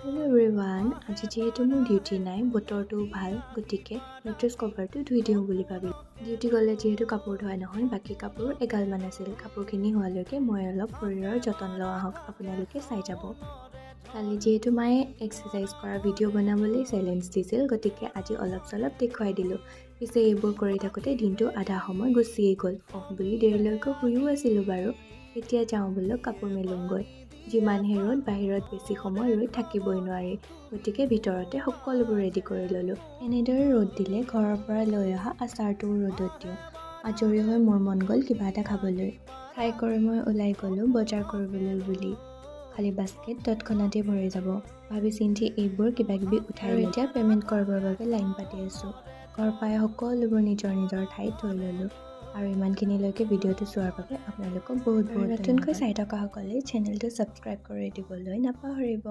Hello' everyone, আজি যিহেতু মোৰ ডিউটি নাই, বতৰটোও ভাল, গতিকে মেট্ৰেছ কভাৰটো ধুই দিওঁ বুলি ভাবিলোঁ। ডিউটি গ'লে যিহেতু কাপোৰ ধোৱা নহয়, বাকী কাপোৰ এগালমান আছিল। কাপোৰখিনি হোৱালৈকে মই অলপ শৰীৰৰ যতন লওঁ আহক, আপোনালোকে চাই যাব। কালি যিহেতু মায়ে এক্সাৰচাইজ কৰা ভিডিঅ' বনাবলৈ চেলেঞ্জ দিছিল, গতিকে আজি অলপ চলপ দেখুৱাই দিলোঁ। পিছে এইবোৰ কৰি থাকোঁতে দিনটো আধা সময় গুচিয়েই গ'ল। অফ বুলি দেৰিলৈকে শুইও আছিলোঁ বাৰু। এতিয়া যাওঁ বোলো কাপোৰ মেলোঁগৈ। যিমানহে ৰ'দ, বাহিৰত বেছি সময় ৰৈ থাকিবই নোৱাৰি, গতিকে ভিতৰতে সকলোবোৰ ৰেডি কৰি ল'লোঁ। এনেদৰে ৰ'দ দিলে ঘৰৰ পৰা লৈ অহা আচাৰটোও ৰ'দত দিওঁ। আজৰি হৈ মোৰ মন গ'ল কিবা এটা খাবলৈ। খাই কৰি মই ওলাই গ'লোঁ বজাৰ কৰিবলৈ বুলি। খালী বাস্কেট তৎক্ষণাতেই ভৰি যাব ভাবি চিন্তি এইবোৰ কিবা কিবি উঠাই আৰু এতিয়া পে'মেণ্ট কৰিবৰ বাবে লাইন পাতি আছোঁ। ঘৰ পাই সকলোবোৰ নিজৰ নিজৰ ঠাইত থৈ ল'লোঁ। আৰু ইমানখিনিলৈকে ভিডিঅ'টো চোৱাৰ বাবে আপোনালোকক বহুত বহুত। নতুনকৈ চাই থকাসকলে চেনেলটো ছাবস্ক্ৰাইব কৰি দিবলৈ নাপাহৰিব।